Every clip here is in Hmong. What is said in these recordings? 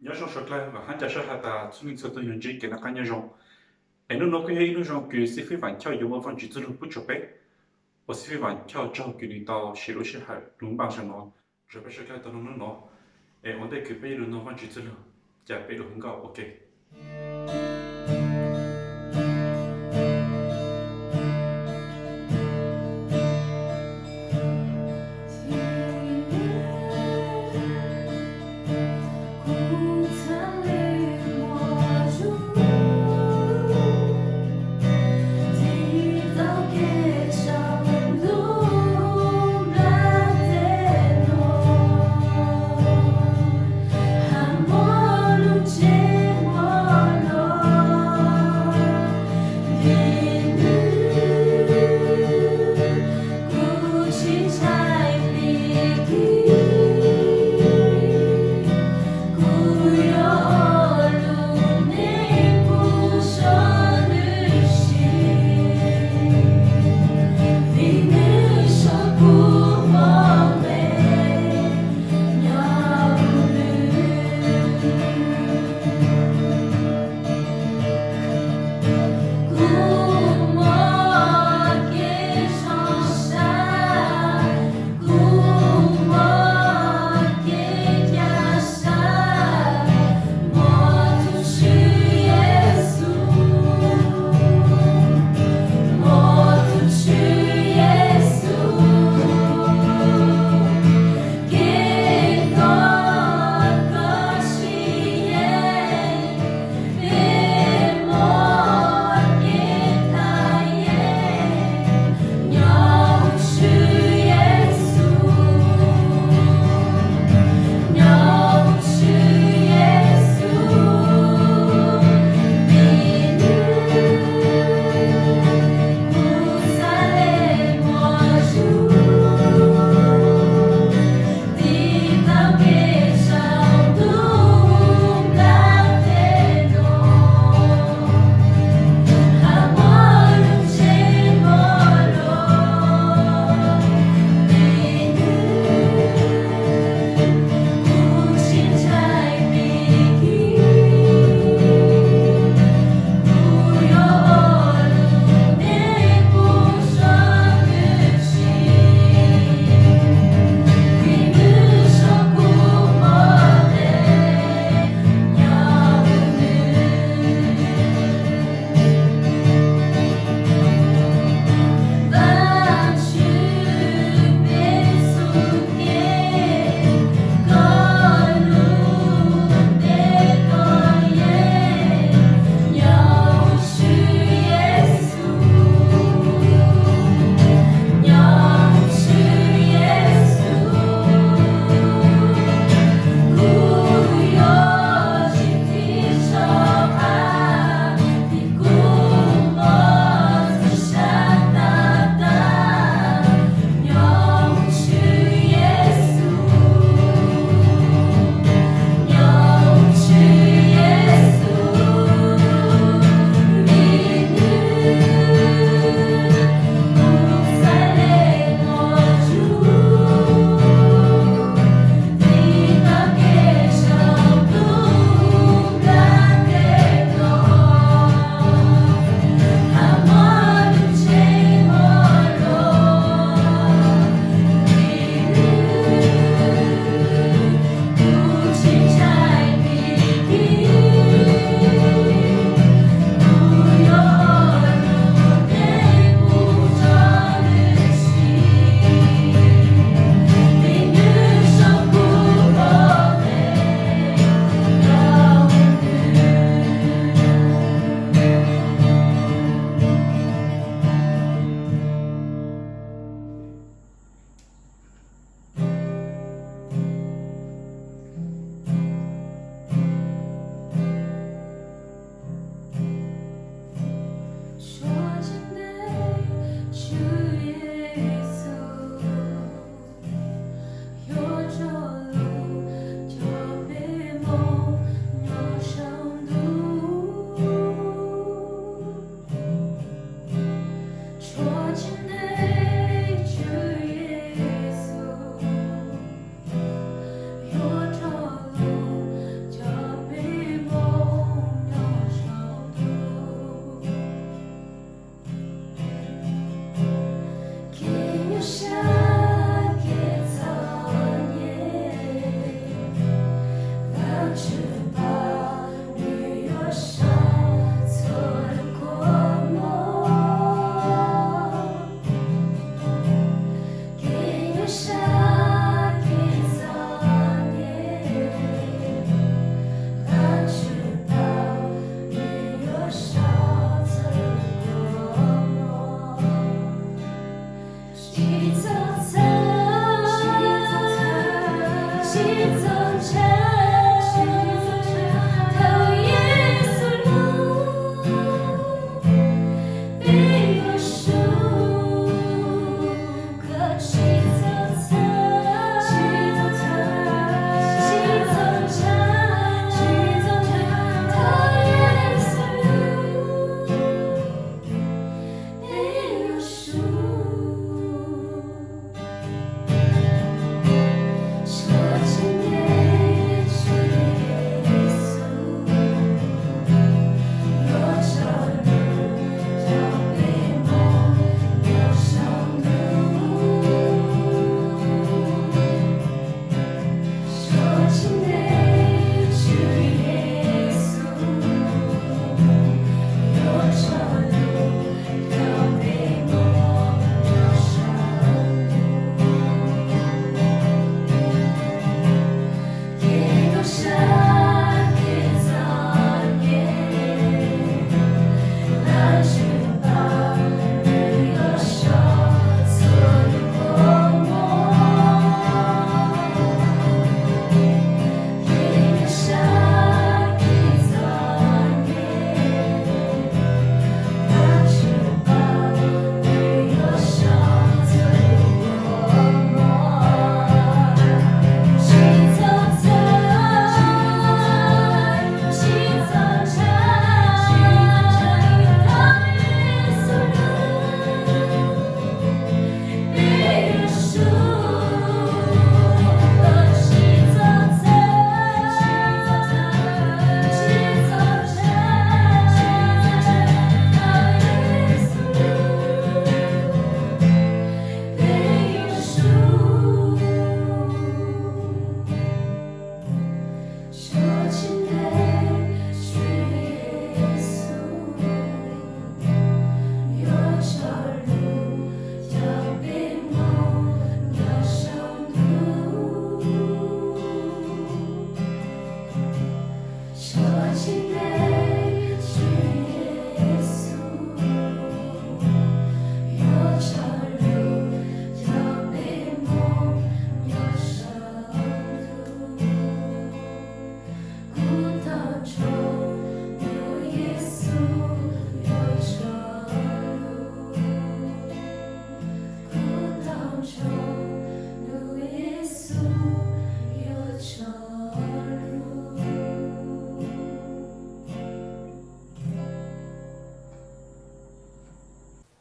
Nyob zoo sawv dlawg, vam hab ca sab has tas txhua leej txhua tug yuav ntsib kev noj qab nyob zoo. Es nub nua kuj yog ib nub zoo kws xib fwb Vam Choj yuav ua vaaj tsim txuj lug pub rua peb, ua xib fwb Vam Choj tsaug kws nwg tau siv lub sij hawm lug npaaj zag no rua peb sawv dlawg tau nov nub nua. Es ua ntej kws peb yuav lug nug vaaj tsim txuj lug, ca peb lug hu nkauj ua ke.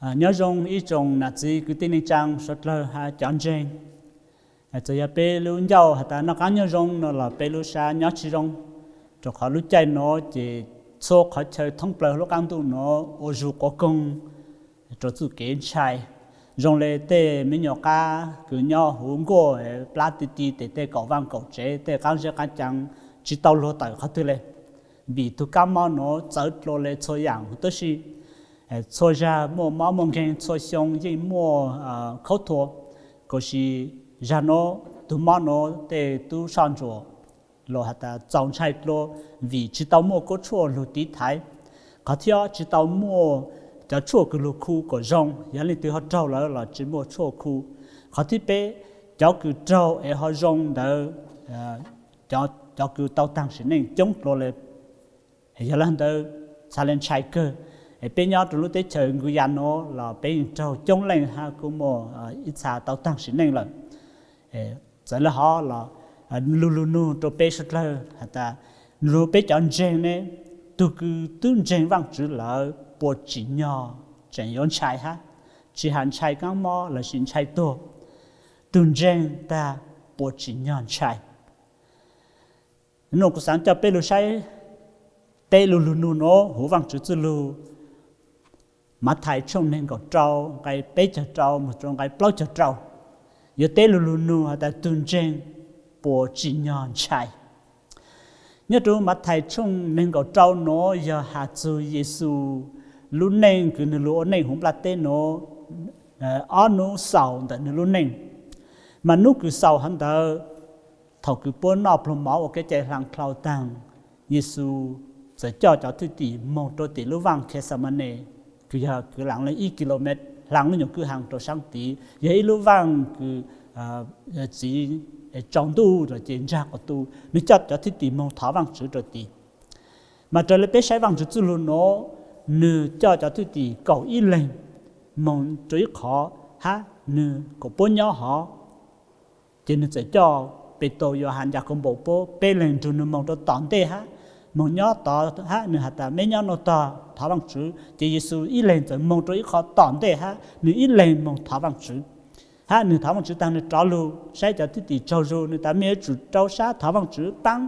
Nyob zoo ib tsoom nam txiv kwv tij neej tsaa suav dlawg has cov ntseeg. Txawm yog peb lub ncauj has tas noj qaab nyob zoo no los peb lub sab nyob tsi zoo, rua qhov lub caij nuav ces txhua qhov chaw thoob plawg lub qaab ntuj nuav ua zug quas koog rua txuj kev ntshai. Zoo le tej me nyuam qab kws nyob huv nkuaj, plab ti ti tes tej kaum vaaj kaum tsev, tej qaab zeb qaab caa tsi tau luag tawm qhov twg le, vim tug kaab mob nuav txawv dlua le txhua yaam huv tib si. Txhua zag muaj mob muaj nkeeg, txhua xyoo yeej muaj khaub thua, kuas si zag nuav tug mob nuav tej tub soj ntsuam los has tas txaus ntshai dlua, vim tsi tau muaj kuab tshuaj lug tiv thaiv. Qhov thib ob, tsi tau muaj cov tshuaj kws lug khu kuas zoo, yog leej twg ho raug lawm los tsi muaj tshuaj khu. Qhov thib peb, cov kws raug es ho zoo ntawd, cov kws tau taag sim neej coob dlua le. Yog le ntawd txhad le ntshai kawg. Peb nyob rua lub teb chaws Guyana nuav los peb yeej raug coob leej hab kuj muaj ib txha tau taag sim neej lawm. Txawm le hov los lug lug nug rua peb suav dlawg has tas, lug peb cov ntseeg ne, tug kws twb ntseeg Vaajtswv lawm puas tsim nyog tseem yuav ntshai hab? Tsi has ntshai kaab mob lossis ntshai tuag, tug ntseeg tag puas tsim nyog ntshai? Nuav kuv xaav coj peb lug saib teb lug lug nug nuav huv Vaajtswv txuj lug, Mathais tshooj neeg nkaum rau nqai peb caug rau moog rua nqai plaub caug rau, yuav teb lug lug nug has tas tug ntseeg puas tsim nyog ntshai. Nyob rua Mathais tshooj neeg nkaum rau nuav yog has txug Yexus lub neej kws nwg lug ua neej huv nplaj teb nuav, ob nub xaus ntawm nwg lub neej. Mas nub kws xaus hov ntawd, thaum kws puab noj pluag mov ua kev cai hlaa dlhau taag, Yexus txawm coj cov thwj tim moog rua tim lub vaaj Khexemanes, kws yog kwv laam le ib kilomev hlaa lub nyuas kwj ha rua saab tid, yog ib lub vaaj kws txiv tsaus ntuj ces ntsag quas tu, nwg coj cov thwj tim moog thov Vaajtswv rua tid. Mas raws le peb saib Vaajtswv txuj lug nuav, nwg coj cov thwj tim kaum ib leeg moog rua ib qhov hab nwg kuas puab nyob hov, ces nwg txawm coj Petus, Yauhas, Yakombos puab peb leeg nrug nwg moog rua tom ntej hab, moog nyob tod hab nwg has tas meb nyob nuav tog thov Vaajtswv. Ces Yexus ib leeg txawm moog rua ib qho tom ntej hab nwg ib leeg moog thov Vaajtswv. Hab nwg thov Vaajtswv taag nwg rov lug saib cov thwj tim tsaug zug, nwg tas mej yuav tsum rau sab thov Vaajtswv paab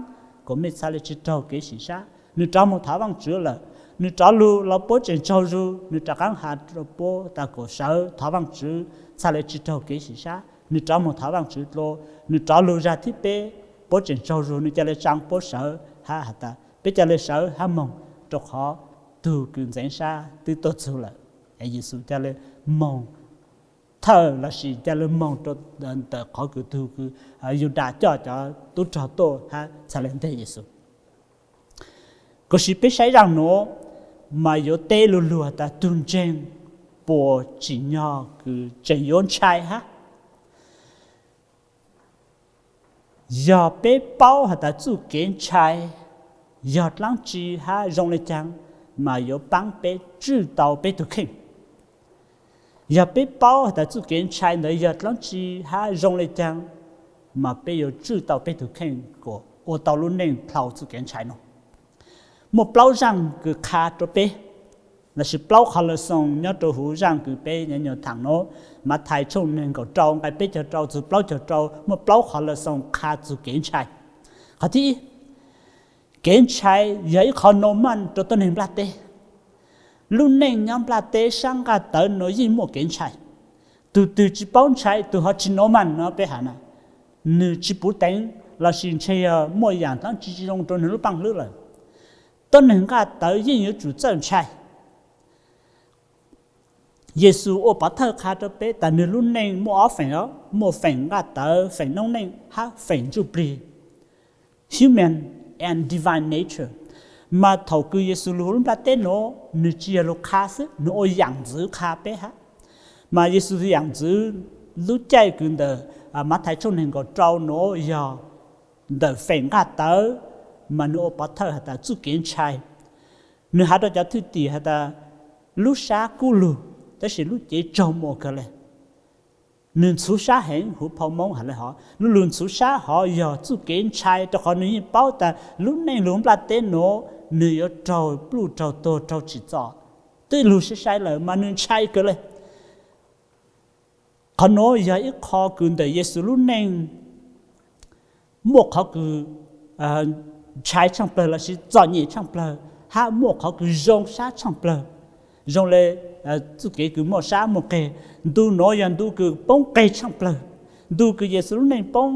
kuas mej txhad le tsi raug kev sim sab. Nwg rov moog thov Vaajtswv lawm, nwg rov lug los puab tseem tsaug zug, nwg rov qaab has rua puab tas kuas sawv thov Vaajtswv txhad le tsi raug kev sim sab. Nwg rov moog thov Vaajtswv dlua, nwg rov lug zag thib peb, puab tseem tsaug zug, nwg ca le tsaa puab sawv hab has tas peb ca le sawv hab moog, rua qhov tug kws ntxeev sab twb tuaj txug lawm. Yexus ca le moog thawj lossis ca le moog rua ntawm qhov kws tug kws Yudas coj cov tub rog tuaj hab txhad le nteg Yexus. Kuas si peb saib zaaj nuav mas yuav teb lug lug has tas tug ntseeg puas tsim nyog kws tseem yuav ntshai hab? Yog peb paub has tas txuj kev ntshai yog dlaab tsi hab zoo le caag, mas yuav paab peb tswj tau peb tug kheej. Yog peb paub has tas txuj kev ntshai ntawd yog dlaab tsi hab zoo le caag, mas peb yuav tswj tau peb tug kheej kuas ua tau lub neej dlhau txuj kev ntshai nuav. Muaj plaub zaaj kws qha rua peb, lossis plaub qhov lesson nyob rua huv zaaj kws peb nyuas thaam nuav, Mathais tshooj neeg nkaum rau nqai peb caug rau txug plaub caug rau, muaj plaub qhov lesson qha txug kev ntshai. Qhov thib ib, kev ntshai yog ib qhov normal rua tuab neeg nplaj teb. Lub neej nyob nplaj teb sab nqaj tawv nuav yeej muaj kev ntshai. Tug twg tsi paub ntshai, tug ho tsi normal no peb has na, nwg tsi puv teev lossis ntshe yog muaj yaam dlaab tsi tsi zoo rua nwg lub paaj hlwb lawm. Tuab neeg nqaj tawv yeej yuav tsum txawj ntshai. Yexus ua pov thawj qha rua peb tas nwg lub neej muaj ob feem, muaj feem nqaj tawv, feem noob neej hab feem ntsuj plig, human and divine nature. Mas thaum kws Yexus lug huv lub nplaj teb nuav, nwg tsi yog lug qha xwb, nwg ua yaam ntxwv qha peb hab. Mas Yexus yaam ntxwv lub caij kws ntawm Mathais tshooj neeg nkaum rau nuav yog ntawm feem nqaj tawv, mas nwg ua pov thawj has tas txuj kev ntshai. Nwg has rua cov thwj tim has tas lub sab kub lug, tab sis lub cev tsaug muaj kawg le. Nwg ntxhuv sab heev, huv phau Moob has le hov, lub lug ntxhuv sab hov yog txuj kev ntshai, rua qhov nwg yeej paub tas lub neej lug nplaj teb nuav nwg yuav raug pluj raug tuag raug tsim txom. Twb lug sai sai lawm mas nws ntshai kawg le. Qhov nuav yog ib qho kws ntawm Yexus lub neej muaj qhov kws ntshai tshaaj plawg lossis txom nyem tshaaj plawg, hab muaj qhov kws zoo sab tshaaj plawg. Zoo le txuj kev kws muaj sab muaj qeg, ntu nuav yog ntu kws poob qeg tshaaj plawg. Ntu kws Yexus lub neej poob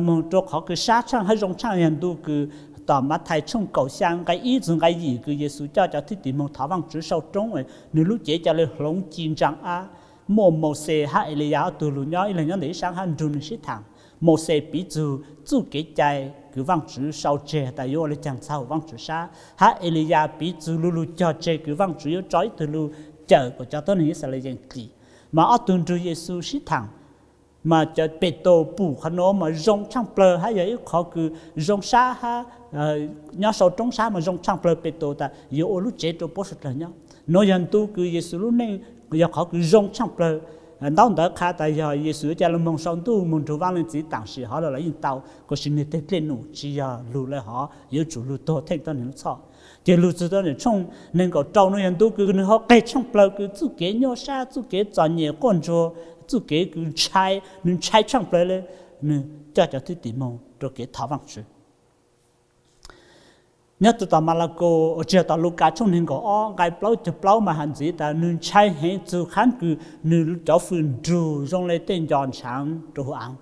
moog rua qhov kws sab tshaaj hab zoo tshaaj yog ntu kws tom Mathais tshooj kaum xyaa nqai ib txug nqai yim kws Yexus coj cov thwj tim moog thov Vaajtswv sau roob, nws lub cev ca le hloov ci ntsaa ab. Muaj Mauxes hab Eliyas ob tug lug nyob, ib leeg nyob ntawm ib saab hab nrug nws sib thaam. Mauxes piv txug txuj kev cai kws Vaajtswv sau tseg tas yuav ua le caag txug Vaajtswv sab, hab Eliyas piv txug lu lug cog tseg kws Vaajtswv yuav tso ib tug lug cawm kuas cov tuab neeg Yixalayees dim. Mas ob tug nrug Yexus sib thaam, mas cov Petus pum qhov nuav mas zoo tshaaj plawg hab yog ib qhov kws zoo sab hab nyob sau roob sab mas zoo tshaaj plawg. Petus tas yuav ua lub tsev rua puab suav dlawg nyob. Nuav yog ntu kws Yexus lub neej yog qhov kws zoo tshaaj plawg. Ntaub ntawv qha tas yog Yexus yuav ca le moog sau ntuj moog nrug Vaaj Leej Txiv taam sim hov lawm los yeej tau, kuas sis nwg teg dlej num tsi yog lug le hov, yuav tsum lug tuag theej tuab neeg lub txhoj. Ces lug txug tuab neeg tshooj neeg nkaum rau nuav yog ntu kws nwg ho qeg tshaaj plawg kws txuj kev nyuaj sab, txuj kev txom nyem quaj ntsuag, txuj kev kws ntshai, nwg ntshai tshaaj plawg le, nwg coj cov thwj tim moog rua kev thov Vaajtswv. Nyob rua tom Malakaus, tsi yog tom Lukas tshooj neeg nkaum ob nqai plaub caug plaub mas has ntxiv tas nwg ntshai heev txug qhaab kws nwg cov fwm nrug zoo le tej nco ntshaav rua huv aav.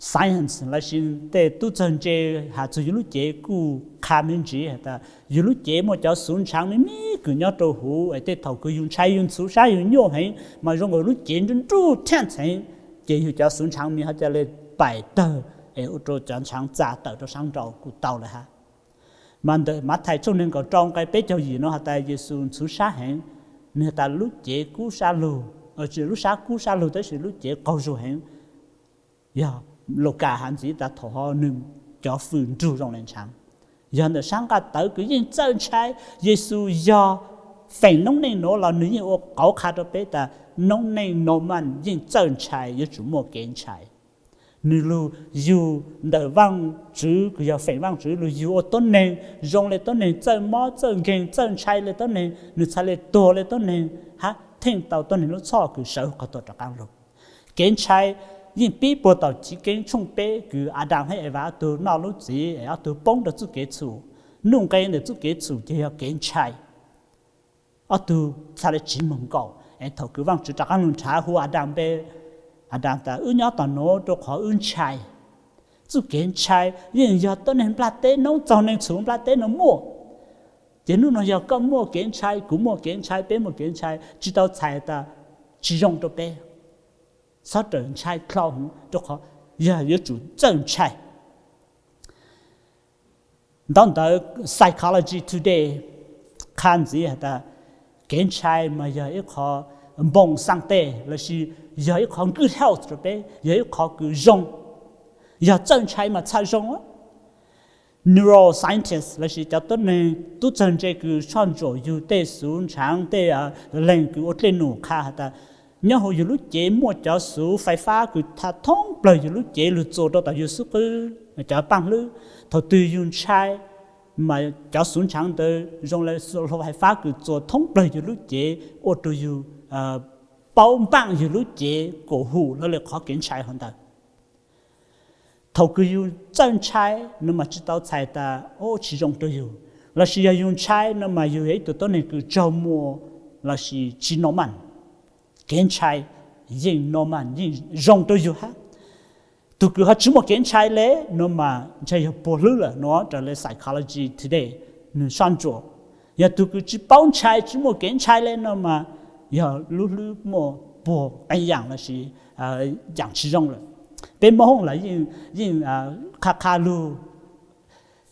Science lossis tej tub txawg ntse has txug yug lub cev kuj qha me ntsis has tas yug lub cev muaj cov xuv ntshaav me me kws nyob rua huv es tej thaum kws yug ntshai yug ntxhuv sab yug nyuaj heev mas zoo nkaus lub cev nruj nruj thiab ntxheev, ces yug cov xuv ntshaav me ho ca le paim tawg es ua rua cov ntshaav txav tawm rua saab nraud kuj tau lawm hab. Mas ntawm Mathais tshooj neeg nkaum rau nqai peb caug yim nuav has tas Yexus ntxhuv sab heev, nwg has tas lub cev kub sab lug, lub sab kub sab lug tab sis lub cev qaug zug heev. Yog Lukas has ntxiv tas thaum ho nwg cov fwm nrug zoo le ntshaav. Yog ntawm saab nqaj tawv kws yeej txawj ntshai, Yexus yog feem noob neej nuav los nwg yeej ua qauv qha rua peb tas noob neej Norman yeej txawj ntshai, yuav tsum muaj kev ntshai. Nwg lug yug ntawm Vaajtswv kws yog feem Vaajtswv lug yug ua tuab neeg zoo le tuab neeg txawj mob txawj nkeeg, txawj ntshai le tuab neeg, nwg txhad le tuag le tuab neeg hab theej tau tuab neeg lub txhoj kws sawv qhov tuag rov qaab lug. Kev ntshai yeej pib puag tom chiv keeb tshooj peb kws Adas hab Evas ob tug noj lub txiv es ob tug poob rua txuj kev txhum. Nuj nqe ntawm txuj kev txhum ces yog kev ntshai. Ob tug txhad le tsiv moog nkaus es thaum kws Vaajtswv rov qaab lug nrhav hu Adas npe, Adas tas wb nyob tom nuav rua qhov wb ntshai. Txuj kev ntshai yeej yog tuab neeg nplaj teb, noob txaug neeg txhum nplaj teb nuav muaj. Ces nub nuav yog koj muaj kev ntshai, kuv muaj kev ntshai, peb muaj kev ntshai, tsi tau txhais tas tsi zoo rua peb. Txhob rawm ntshai dlhau heev rua qhov yog yuav tsum txawj ntshai. Ntaub ntawv Psychology Today qha ntxiv has tas kev ntshai mas yog ib qho npoo xaa tes lossis yog ib qho good health rua peb, yog ib qho kws zoo. Yog txawj ntshai mas txhad zoo. Neuroscientist lossis cov tuab neeg tub txawg ntse kws soj ntsuam yug tej xuv ntshaav, tej leeg kws ua dlej num qha has tas nyob huv yug lub cev muaj cov xuv fais fab kws tha thoob plawg yug lub cev lug txuas rua tom yug xub qwb, cov paaj hlwb. Thaum twg yug ntshai mas cov xuv ntshaav ntawd zoo le hlo fais fab kws txuas thoob plawg yug lub cev ua rua yug paub npaaj yug lub cev kuas hum lawv le qhov kev ntshai hov ntawd. Thaum kws yug txawj ntshai no mas tsi tau txhais tas tsi zoo rua yug, lossis yog yug ntshai no mas yug yog ib tug tuab neeg kws tsaug muag lossis tsi normal. Kev ntshai yeej normal, yeej zoo rua yug hab. Tug kws ho tsi muaj kev ntshai le no mas ntshai yog puag hlwb lawm no raws le Psychology Today nwg soj ntsuam. Yog tug kws tsi paub ntshai, tsi muaj kev ntshai le no mas yog lub hlwb muaj puag qee yaam lossis yaam tsi zoo lawm. Peb Moob Hoob los yeej qha qha lug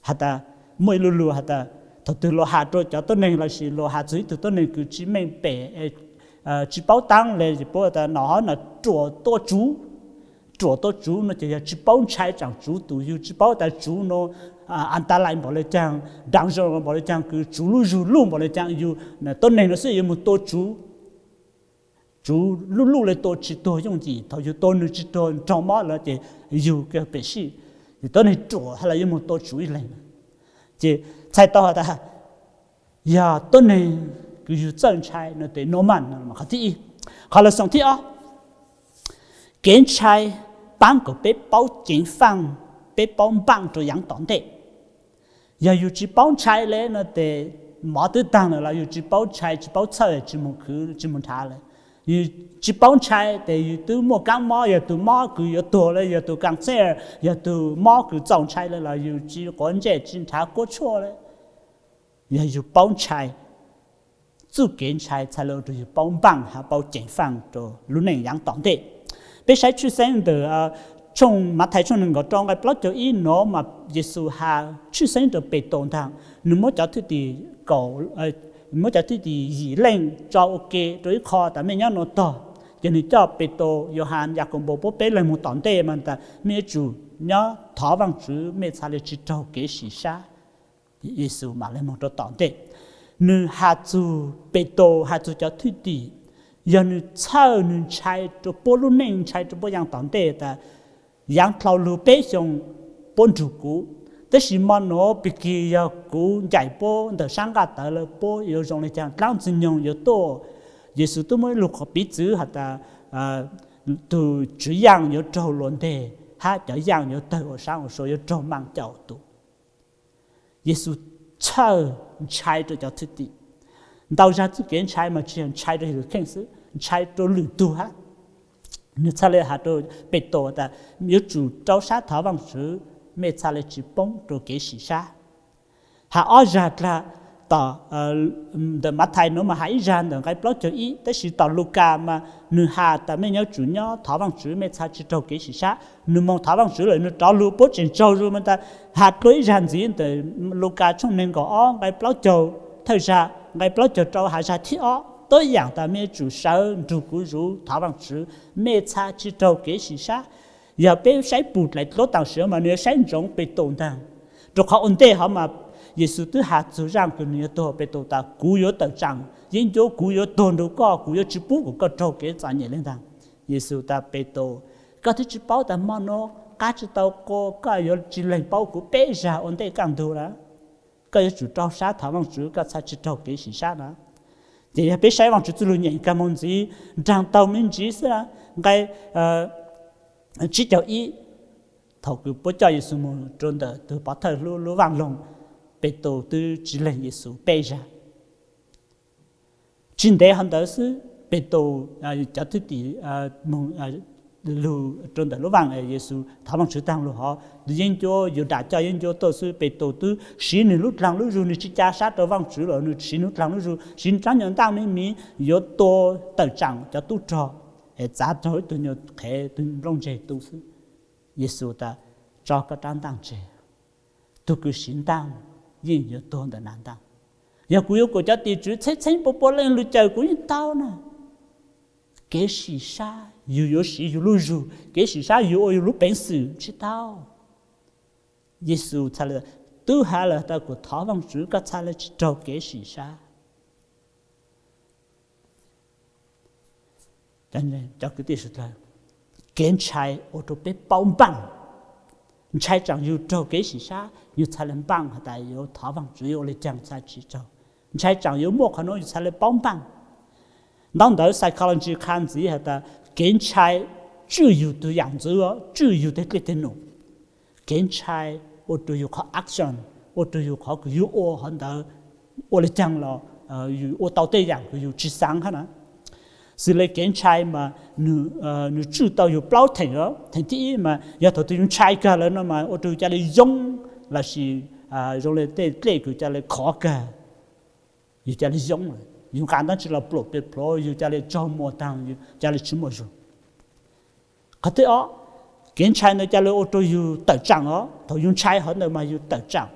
has tas, muaj ib lu lug has tas thaum twg luas has rua cov tuab neeg lossis luas has txug ib tug tuab neeg kws tsi meej pem, tsi paub taab le, puab tas no ho no ruam tua tsuv. Ruam tua tsuv no ces yog tsi paub ntshai tsaam tsuv, tus yug tsi paub tas tsuv no as tas lais npaum le caag, dav zoo npaum le caag, kws tsuv lub zug luj npaum le caag, yug tuab neeg no xwb yuav moog tua tsuv. Tsuv luj luj le tua tsi tuag yooj yim, thaum yug tua nwg tsi tuag nraug mob lawm ces yug kawg pem sij. Ces tuab neeg ruam hab los yuav moog tua tsuv ib leeg. Ces txhais tau has tas Yog tuab neeg kws yug txawj ntshai no tes no mas no qhov thib ib. Qhov lawv xoo thib ob, kev ntshai paab kom peb paub ceev faaj, peb paub npaaj rua yaav tom ntej. Yog yug tsi paub ntshai le no tes mov twb taag lawm los yug tsi paub ntshai, tsi paub txhawj, tsi moog khwv, tsi moog nrhav le. Yug tsi paub ntshai tes yug twb muaj kaab mob, yog tug mob kws yuav tuag le, yog tug cancer, yog tug mob kws txaus ntshai le los yug tsi quav ntsej, tsi nrhav kuab tshuaj le. Yog yug paub ntshai, txuj kev ntshai txhaj le ua rua yug paub npaaj hab paub ceev faaj rua lub neej yaav tom ntej. Peb saib tshwj xeeb ntawm tshooj Mathais tshooj neeg nkaum rau nqai plaub caug ib no mas Yexus has tshwj xeeb rua Petus ntaag, nwg muab cov thwj tim kaum, muab cov thwj tim yim leej tso ua ke rua ib qho tas mej nyob nuav tog, ces nwg coj Petus, Yauhas, Yakaunpaus puab peb leeg moog tom ntej mas tas mej yuav tsum nyob thov Vaajtswv mej txhaj le tsi raug kev sim sab. Yexus mam le moog rua tom ntej. Nwg has txug Petus, has txug cov thwj tim, yog nwg txhawj nwg ntshai rua puab lub neej, ntshai rua puab yaav tom ntej tas yaav dlhau lug peb xyoo puab nrug kuv, tab sis mo nuav pig kig yog kuv ncaim puab ntawm sab nqaj tawv lawm puab yuav zoo le caag, dlaab Ntxwg Nyoog yuav tuaj. Yexus tub muab ib lug qhov piv txwv has tas tug tswv yaaj yuav raug luas nteg hab cov yaaj yuav tawg ua sab ua sua, yuav raug maam caum tug. Yexus txhawj ntshai rua cov thwj tim. Ntau zag txuj kev ntshai mas tsi yog ntshai rua yug kheej xwb, ntshai rua lwm tug hab. Nwg txhaj le has rua Petus tas yuav tsum rau sab thov Vaajtswv, mej txhaj le tsi poob rua kev sim sab. Has ob zag dlaag, tom ntawm Mathais nuav mas has ib zag ntawm nqai plaub caug ib, tab sis tom Lukas mas nwg has tas mej yuav tsum nyob thov Vaajtswv mej txhaj tsi raug kev sim sab. Nwg moog thov Vaajtswv lawm nwg rov lug puab tseem tsaug zug mas tas has dlua ib zag ntxiv ntawm Lukas tshooj neeg nkaum ob nqai plaub caug thawj zag, nqai plaub caug rau has zag thib ob, tuab yaam tas mej yuav tsum sawv nrug kuv zuv thov Vaajtswv mej txhaj tsi raug kev sim sab. Yog peb saib pum dlaim dluab taam sim mas nwg yuav saib ntsoov Petus ntaag, rua qhov ua ntej hov mas Yexus twb has txug zaaj kws nwg yuav tuag, Petus tas kuv yuav tawm tsaam yeeb ncuab, kuv yuav tuag nrug koj, kuv yuav tsi pub kuas koj raug kev txom nyem le ntaag. Yexus tas Petus, koj twb tsi paub tas mo nuav qab tsi tau qua koj yuav tsi leeg paub kuv peb zag ua ntej kaj ntug lawm. Koj yuav tsum rau sab thov Vaajtswv koj txhaj tsi raug kev sim sab na. Ces yog peb saib Vaajtswv txuj lug nyeem kag moog ntxiv, nraag taug me ntsis xwb na, nqai tsib caug ib, thaum kws puab coj Yexus moog rua ntawm tug pov thawj lub vaaj loog, Petus twb tsi leeg Yexus peb zag. Tsi ntev hov ntawd xwb Petus, cov thwj tim lug rua ntawm lub vaaj, Yexus thov Vaajtswv taag lug hov, yeeb ncuab, Yudas coj yeeb ncuab tuaj xwb Petus twb siv nwg lub dlaag lub zug, nwg tsi ca sab rua Vaajtswv lawm, nwg siv nwg lub dlaag lub zug, siv nwg rab nyuas ntaaj me miv yuav tua tawm tsaam cov tub rog, es txav raug ib tug nyuas qhev tug nplooj ntseg tu xwb. Yexus tas tso koj rab ntaaj tseg, tug kws siv ntaaj yeej yuav tuag ntawm nav ntaaj. Yog kuv yuav kuas cov tim tswv txheeb txheeb pua pua leej lug cawm kuv yeej tau na. Kev sim sab yug yuav siv yug lub zug, kev sim sab yug ua yug lub peev xwm tsi tau. Yexus txhaj le, twb has lawm tas kuas thov Vaajtswv koj txhaj le tsi raug kev sim sab. Cov kwv tij sawv dlawg, kev ntshai ua rua peb paub npaaj. Ntshai tsaam yug raug kev sim sab yug txhaj le npaaj has tas yuav thov Vaajtswv yuav ua le caag txhaj tsi raug. Ntshai tsaam yuav muaj qhov nuav yug txhaj le paub npaaj. Ntaub ntawv psychology qha ntxiv has tas kev ntshai tswj yug tug yaam ntxwv, tswj yug teg dlej teg num. Kev ntshai ua rua yug qhov action, ua rua yug qhov kws yug ua hov ntawd ua le caag los yug ua tau tej yaam kws yug tsi xaav hab na. Xws le kev ntshai mas nwg tswj tau yug plaub theem. Theem thib ib mas yog thaum twg yug ntshai kawg lawm no mas ua rua yug ca le yoob lossis zoo le tej dlej kws ca le khov kawg, yug ca le yoob, yug nqa dlaab tsi los pluam pes plhuav, yug ca le tsaug muag taag, yug ca le tsi muaj zug. Qhov thib ob, kev ntshai ntawd ca le ua rua yug tawm tsaam os. Thaum yug ntshai hov ntawd mas yug tawm tsaam.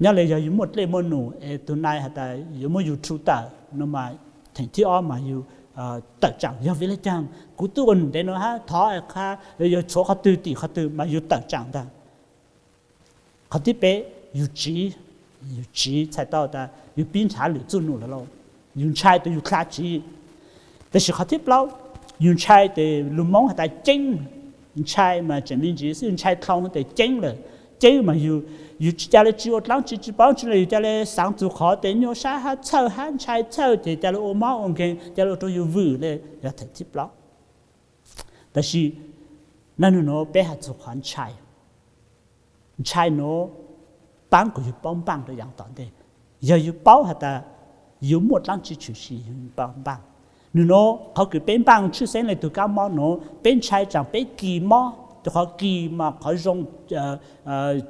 Nyob le yog yug muaj dlej muaj num es tug nai has tas yuav muab yug rhu tawm no mas theem thib ob mas yug tawm tsaam. Yog vim le caag? Kuv twb ua num ntev no hab, thov qha, yog tshuav qhov twg tim qhov twg mas yug tawm tsaam ntag. Qhov thib peb, yug tsiv, yug tsiv txhais tau tas yug pib nrhav lwm txuj num lawm lauj, yug ntshai tas yug dlha tsiv. Tab sis qhov thib plaub, yug ntshai tes lug Moob has tas ceeb, ntshai mas tseem me ntsis xwb, ntshai dlhau tes ceeb lawm. Ceeb mas yus, yus tsis ca le tsis ua dlaab tsi tsis paub tsi le, yus ca le xaav txug qhov tes nyuaj sab hab txhawj hab ntshai txhawj ces ca le ua mob ua nkeeg, ca le ua rua yus vwm le yog them thib plaub. Tab sis naj nub nuav peb has txug qhov ntshai. Ntshai nuav paab kuas yus paub npaaj rua yaav tom ntej. Yog yus paub has tas yus muaj dlaab tsi tshwm sim yus paub npaaj. Nub nuav qhov kws peb npaaj tshwj xeeb le tug kaab mob nuav, peb ntshai tsaam peb kis mob, rua qhov kis mas qhov zoo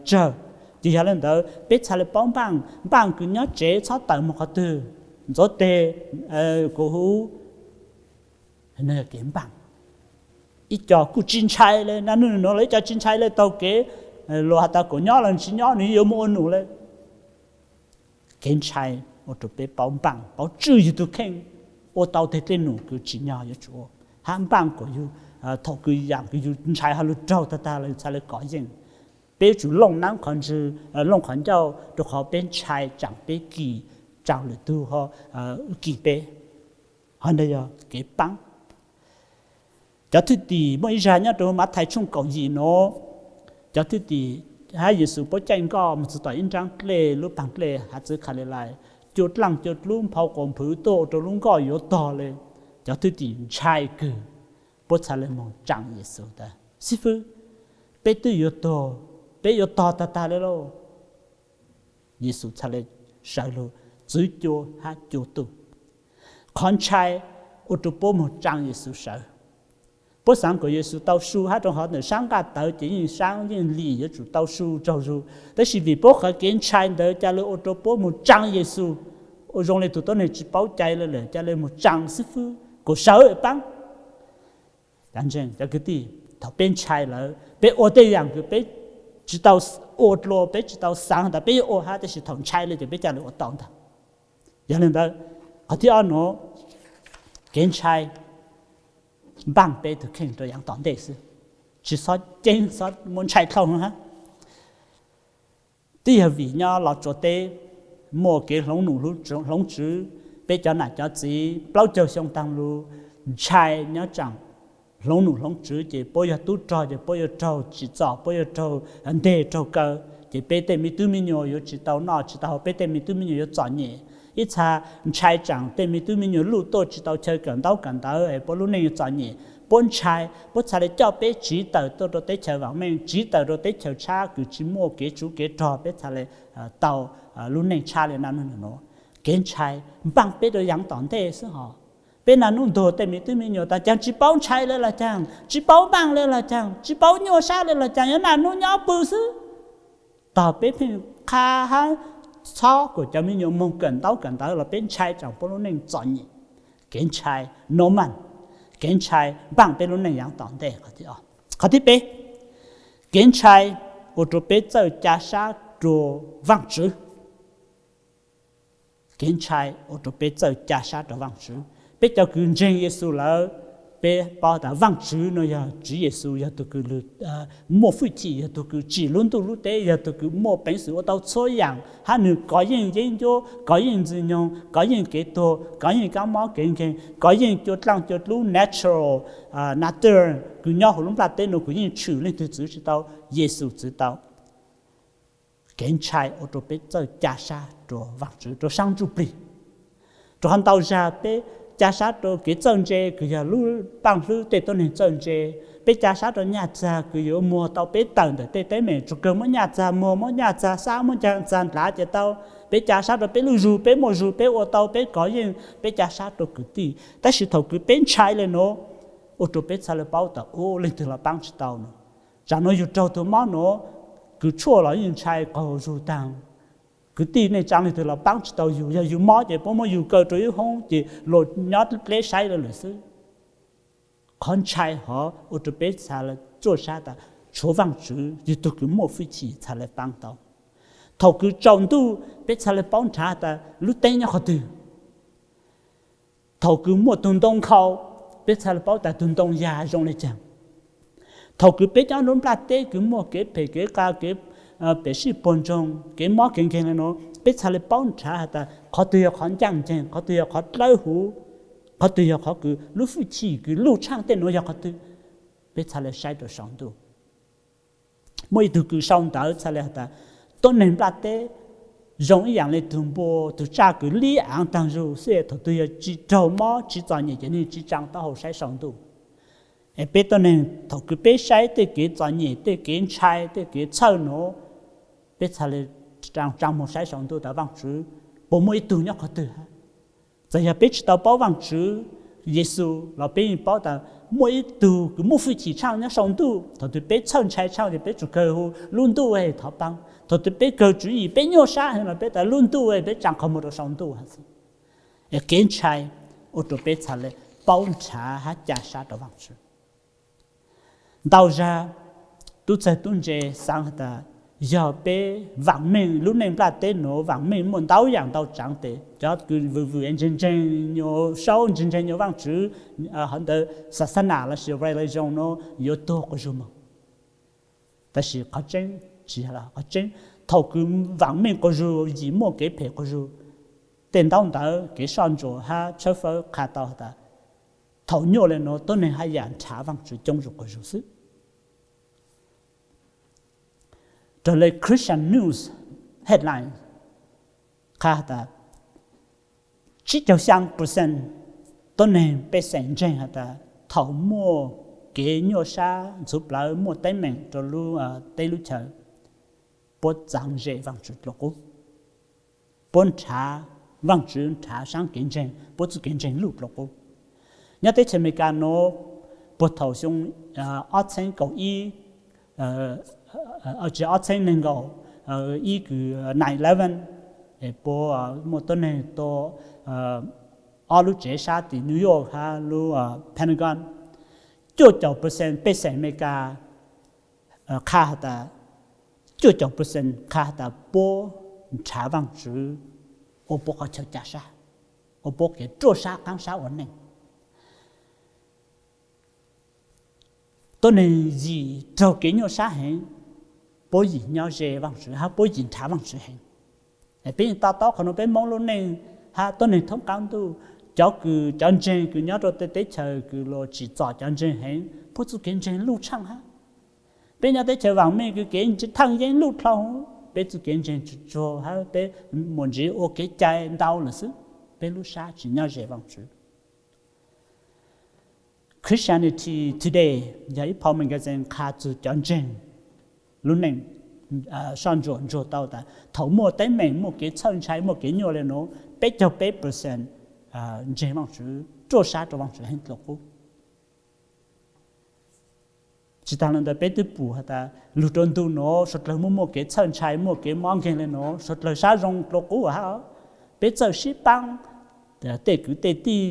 tsawg. Ces yog le ntawd peb txhad le paub npaaj, npaaj kws nyob tsev txhob tawm moog qhov twg, ntxuav teg, kuv huv, kev npaaj. Ib co kuj tsis ntshai le, naj nub nuav los ib co tsis ntshai le taug kev, luas has tas kuas nyob los tsis nyob, nwg yuav moog ua num le. Kev ntshai ua rua peb paub npaaj, paub tswj yug tug kheej, ua tau tej dlej num kws tsim nyog yuav tsum ua, hab npaaj kuas yug, thaum kws yaam kws yug ntshai hab lug raug tag tag los yug txhad le kov yeej. Peb yuav tsum looj naab qhov ntswg, looj qhov ncauj, rua qhov peb ntshai tsaam peb kis, tsaam lwm tug ho kis peb. Ho ntawd yog kev paab. Cov thwj tim, muaj ib zag nyob rua Mathais tshooj kaum yim nuav, cov thwj tim hab Yexus puab caij nkoj moog txug tom ib nraab dlej, lub paag dlej haav txwv Kalilais, cua dlaaj cua dlub nphau quas nphwv tuaj ua rua lub nkoj yuav tog le. Cov thwj tim ntshai kawg, puab txhad le moog tsaam Yexus tas, Xib fwb, peb twb yuav tuag, peb yuav tog tag tag le lauj. Yexus txhad le sawv lug txwv cua hab cua tuaj. Qhov ntshai ua rua puab moog tsaam Yexus sawv. Puab xaav kuas Yexus tau su hab rua qhov ntawm saab nqaj tawv ces yeej saab yeej lim yuav tsum tau su tsaug zug, tab sis vim puab qhov kev ntshai ntawd ca le ua rua puab moog tsaam Yexus, ua zoo le tug tuab neeg tsis paub cai le lawm ca le moog tsaam xib fwb kuas sawv paab. Cov kwv tij, thaum peb ntshai lawm peb ua tej yaam kws peb tsis tau ua dlua, peb tsis tau xaav tas peb yuav ua hab, tab sis thaum ntshai le ces peb ca le ua tau ntag. Yog le ntawd, qhov thib ob nuav, kev ntshai npaaj peb tug kheej rua yaav tom ntej xwb, tsis xob ceeb xob muab ntshai dlhau hab. Twb yog vim nyob Los Tsuas teb muaj kev hloov num hloov tswv, peb cov nam cov txiv plaub caug xyoo taag lug ntshai nyob tsaam hloov num hloov tswv ces puab yog tub rog ces puab yuav raug tsim txom, puab yuav raug nteg raug kaw, ces peb tej me tub me nyuam yuav tsis tau noj tsis tau haus, peb tej me tub me nyuam yuav txom nyem. Ib txha ntshai tsaam tej me tub me nyuam luj tuaj tsis tau chaw kawm ntaub kawm ntawv es puab lub neej yuav txom nyem. Puab ntshai, puab txhad le coj peb tsiv tawm tuaj rua teb chaws vaam meej, tsiv tawm rua teb chaws tshab kws tsis muaj kev tsuv kev rog, peb txhad le tau lub neej tshab le naj nub nuav. Kev ntshai npaaj peb rua yaav tom ntej xwb hos. Peb naj nub ntuag tej me tub me nyuam tas caag tsis paub ntshai le los caag, tsis paub npaaj le los caag, tsis paub nyuaj sab le los caag, yuav naj nub nyob pw xwb. Tog peb pheej qha hab txhob kuas cov me nyuam moog kawm ntaub kawm ntawv los peb ntshai tsaam puab lub neej txom nyem. Kev ntshai nua maaj, kev ntshai npaaj peb lub neej yaav tom ntej. Qhov thib peb, kev ntshai ua rua peb txawj ca sab rua Vaajtswv. Kev ntshai ua rua peb txawj ca sab rua Vaajtswv. Peb cov kws ntseeg Yexus lawm, peb paub tas Vaajtswv nuav yog Tswv Yexus, yog tug kws muaj fwj chim, yog tug kws tsim lub ntuj lub teb, yog tug kws muaj peev xwm ua tau txhua yaam, hab nwg kov yeej yeeb ncuab, kov yeej ntxwg nyoog, kov yeej kev tuag, kov yeej kaab mob kev nkeeg, kov yeej cua dlaaj cua dlub natural, nature kws nyob huv lub nplaj teb nuav kws yeej tshwm leej twg txwv tsi tau, Yexus txwv tau. Kev ntshai ua rua peb txawj ca sab rua Vaajtswv, rua saab ntsuj plig. Rua qhov ntau zag peb ca sab rua kev txawj ntse kws yog lub paaj hlwb tej tuab neeg txawj ntse. Peb ca sab rua nyaj txag kws yuav muag tau peb tawm ntawm tej teeb meem, tsuas kawg muab nyaj txag muag, muab nyaj txag xab, muab nyaj txag ndlav ces tau. Peb ca sab rua peb lub zug, peb muaj zug, peb ua tau, peb kov yeej, peb ca sab rua kwv tij. Tab sis thaum kws peb ntshai le nuav, ua rua peb txhaj le paub tas ua leej twg los paab tsi tau nuav. Tsam nuav yug raug tug mob nuav, kws tshuaj los yeej ntshai qaug zug taag. Kwv tij neej tsaa leej twg los paab tsi tau yug, yog yug mob ces puab muab yug kaw rua ib hoob ces luas nyob dleb saib le lawm xwb. Qhov ntshai hov ua rua peb txhaj le txuaj sab tas tshuav Vaajtswv yog tug kws muaj fwj chim txhaj le paab tau. Thaum kws tsaus ntuj peb txhaj le paub nrhav tas lub teeb nyob qhov twg. Thaum kws muaj tug ntoo nkhaus, peb txhaj le paub tas tug ntoo yag zoo le caag. Thaum kws peb nyob lub nplaj teb kws muaj kev phem kev qas, kev pem sij puag ntsoog, kev mob kev nkeeg le nuav, peb txhaj le paub nrhav has tas qhov twg yog qhov ncaaj nceeg, qhov twg yog qhov dlawb huv, qhov twg yog qhov kws lub fwj chim kws luj tshaaj tej nuav yog qhov twg. Peb txhaj le saib rua saum ntuj. Muaj ib tug kws sau ntawv txhaj le has tas, tuab neeg nplaj teb zoo ib yaam le tug npua, tug tsaj kws lib aav taag zug xwb, thaum twg yog tsi raug mob tsi txom nyem ces nwg tsi tsaa taub hau saib sau ntuj. Es peb tuab neeg thaum kws peb saib tej kev txom nyem, tej kev ntshai, tej kev txhawj nuav, peb txhaj le tsaa moog saib sau ntuj tas Vaajtswv puas muaj ib tug nyob qhov twg hab. Txawm yog peb tsi tau paub Vaajtswv, Yexus los peb yeej paub tas muaj ib tug kws muaj fwj chim tshaaj nyob sau ntuj. Thaum twg peb txhawj ntshai tshaaj ces peb tsum kawg hu lub ntuj es thov paab. Thaum twg peb kawg tswv yim peb nyuaj sab heev los peb tas lub ntuj es peb tsaa qhov muag rua sau ntuj hab xwb. Es kev ntshai ua rua peb txhaj le paub nrhav hab ca sab rua Vaajtswv. Ntau zag tub txawg tub ntse xaav has tas yog peb vaam meej, lub neej nplaj teb nuav vaam meej muaj ntau yaam ntau tsaav tes, cov kws vwm vwm ntseeg ntseeg nyuas saub, ntseeg ntseeg nyuas Vaajtswv, hov ntawd xaxanam lossis religion nuav yuav tuag quas zug moog. Tab sis qhov tseeb tsi yog qhov tseeb. Thaum kws vaam meej quas zug, yim muaj kev phem quas zug, tej ntaub ntawv kev soj ntsuam hab tshawb fawb qha tau has tas thaum nyuaj le nuav tuab neeg haj yam nrhav Vaajtswv coob zug quas zug xwb. Raws le Christian News headline qha has tas tsib caug xyaa percent tuab neeg pej xeem ntseeg has tas thaum muaj kev nyuaj sab ntxhuv plawv, muaj teeb meem rua lub teb lub chaw, puab txaav ze Vaajtswv dlua qub, puab nrhav Vaajtswv, nrhav saab kev ntseeg, puab txuj kev ntseeg luj dlua qub. Nyob teb chaws Amelikas nuav, puag thaum xyoo ob txheeb kaum ib, tsis, ob txheeb neeg nkaum ib kws nine eleven, puab muaj tuab neeg tua ob lub tsev sab tim New York hab lub Pentagon, cuaj caum percent pej xeem Amelikas qha has tas, cuaj caum percent qha has tas puab nrhav Vaajtswv ua puab qhov chaw ca sab, ua puab kev ruaj sab qaab sab ua neej. Tuab neeg yim raug kev nyuaj sab heev, puab yim nyob ze Vaajtswv hab puab yim nrhav Vaajtswv heev. Peb yeej to taub qhov nuav, peb Moob lub neej hab tuab neeg thoob qaab ntuj, cov kws, cov ntseeg kws nyob rua tej teb chaws kws luas tsim txom cov ntseeg heev, puab txuj kev ntseeg luj tshaaj hab. Peb nyob teb chaws vaam meej kws kev thaaj yeeb luj dlhau, peb txuj kev ntseeg tsuag tsuag hab peb muaj ntsis ua kev cai ntau lawm xwb, peb lub sab tsis nyob ze Vaajtswv. Christianity Today yog ib phau magazine qha txug cov ntseeg lub neej, soj ntsuam ntsuag tau tas thaum muaj teeb meem, muaj kev txhawj ntshai, muaj kev nyuaj le nuav, peb caug peb percent ntseeg Vaajtswv, ruaj sab rua Vaajtswv heev dlua qub. Tsis taag le ntawd, peb twb pum has tas lug rua ntu nuav suav dlawg muaj muaj kev txhawj ntshai, muaj kev mob nkeeg le nuav, suav dlawg sab zoo dlua qub hab. Peb txawj sib paab, tej kwv tej tij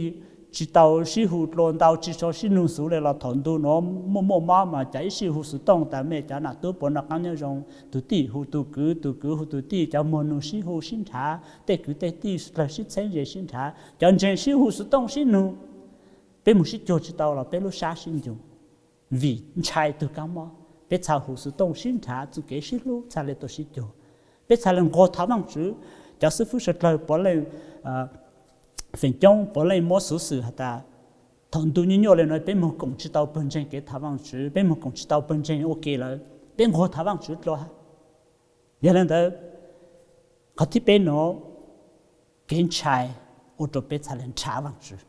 tsis tau sib hu dlua ntau, tsis tau sib nug xuv le los thaum ntu nuav muaj muaj mob mas cov ib sij hu xuv tooj tas mej cov nam tub puas noj qaab nyob zoo, tug tij hu tug kwv, tug kwv hu tug tij, cov muag nug sib hu sib nrhav, tej kwv tej tij suav dlawg sib txheeb ze sib nrhav, cov ntseeg sib hu xuv tooj sib nug. Peb moog sib cuag tsis tau los peb lub sab sib ncug, vim ntshai tug kab mob, peb txhaj hu xuv tooj sib nrhav, txuj kev sib hlub txhaj le tau sib cuag. Peb txhaj le nquag thov Vaajtswv. Cov xib fwb suav dlawg puav leej, feem coob puav leej muab xuv xwm has tas thaum ntu nyuaj nyuaj le nuav peb moog koom tsis tau pawg ntseeg kev thov Vaajtswv, peb moog koom tsis tau pawg ntseeg ua ke lawm, peb nquag thov Vaajtswv dlua hab. Yog le ntawd, qhov thib peb nuav, kev ntshai ua rua peb txhaj le nrhav Vaajtswv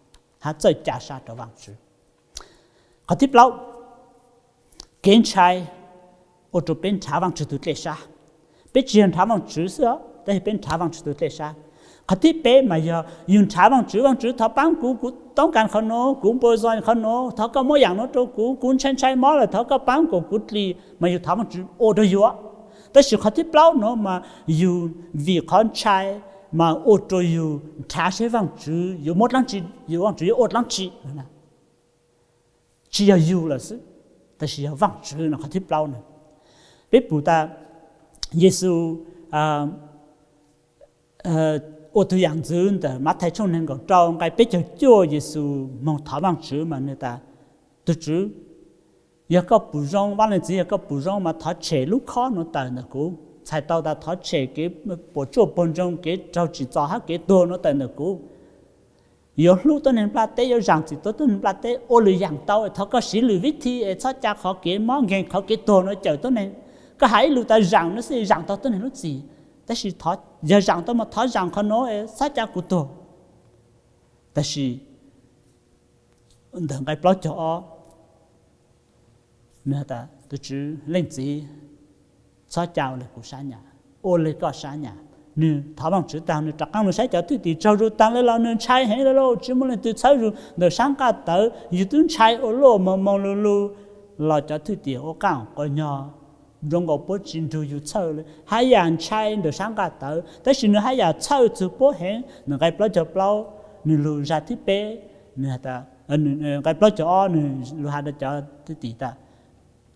hab txawj ca sab rua Vaajtswv. Qhov thib plaub, kev ntshai ua rua peb nrhav Vaajtswv tug dlej sab. Peb tsis yog nrhav Vaajtswv xwb, tab sis peb nrhav Vaajtswv tug dlej sab. Qhov thib peb mas yog yug nrhav Vaajtswv, Vaajtswv thov paab kuv, kuv toob kas qhov nuav, kuv npau zog qhov nuav, thov koj muab yaam nuav rua kuv, kuv ntshai ntshai mob lawm, thov koj paab kuv, kuv dlim, mas yug thov Vaajtswv ua rua yug. Tab sis qhov thib plaub nuav mas yug vim qhov ntshai mas ua rua yug nrhav seb Vaajtswv yuav muab dlaab tsi, yug Vaajtswv yuav ua dlaab tsi. Tsis yog yug lawm xwb, tab sis yog Vaajtswv no qhov thib plaub na. Peb pum tas Yexus ua tug yaam ntxwv ntawm Mathais tshooj neeg nkaum rau nqai peb caug cuaj, Yexus moog thov Vaajtswv mas nwg tas, Tug Tswv, yog koj pum zoo, vaaj leej txiv, yog koj pum zoo mas thov tshem lub khob nuav tawm ntawm kuv. Txhais tau tas thov tshem kev puam tsuaj puag ntsoog, kev raug tsim txom hab kev tuag nuav tawm ntawm kuv. Yuav hlub tuab neeg nplaj teb, yuav zaam txim rua tuab neeg nplaj teb, ua lwm yaam tau, thov koj siv lwm vib thi es txhob ca qhov kev mob nkeeg, qhov kev tuag nuav cawm tuab neeg. Koj has ib lus tas zaam no xwb, zaam tau tuab neeg lub txim, tab sis yog zaam tau mas thov zaam qhov nuav, txhob ca kuv tuag. Tab sis ntawm nqai plaub caug ob, nws has tas, Tus Tswv Leej Txiv, txhob ca ua le kuv sab nyam, ua le koj sab nyam. Nws thov Vaajtswv taag, nws rov qaab lug saib cov thwj tim tsaug zug taag le los nws ntshai heev le lauj, tsi muaj leej twg txhawb zug ntawm sab nqaj tawv, yug tub ntshai ua luaj moog moog lug lug, los cov thwj tim ua qaab quas nyog zoo nkaus puab tsi nrug yug txhawj le, haj yam ntshai ntawm sab nqaj tawv, tab sis nws haj yam txhawj txug puab heev. Nws nqai plaub caug plaub, nws lug zag thib peb, nws has tas, nqai plaub caug ob nws lug has rua cov thwj tim tas,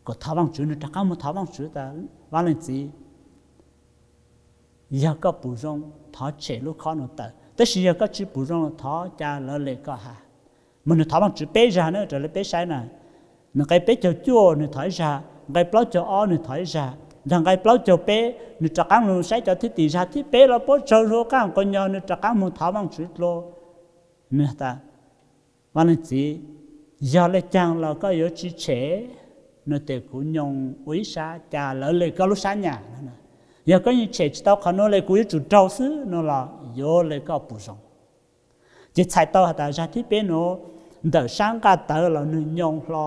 kuas thov Vaajtswv, nws rov qaab moog thov Vaajtswv tas, Vaaj Leej Txiv, yog koj pum zoo, thov tshem lub khob nuav tawm, tab sis yog koj tsi pum zoo, thov ca lawv le koj has. Mas nws thov Vaajtswv peb zag na, raws le peb saib na, nws nqai peb caug cuaj nws thov ib zag, nqai plaub caug ob nws thov ib zag, nrug nqai plaub caug peb nws rov qaab lug saib cov thwj tim zag thib peb los puab tsaug zug qaab quas nyog nws rov qaab moog thov Vaajtswv dlua. Nws has tas, Vaaj Leej Txiv, yog le caag los koj yuav tsi tshem nuav tes kuv nyoo ua ib sab ca lawv le koj lub sab nyam. Yog koj yeej tshem tsi tau qhov nuav le kuv yuav tsum raug xwb no los yuav le koj pum zoo. Ces txhais tau has tas zag thib peb nuav ntawm sab nqaj tawv los nws nyoo hlo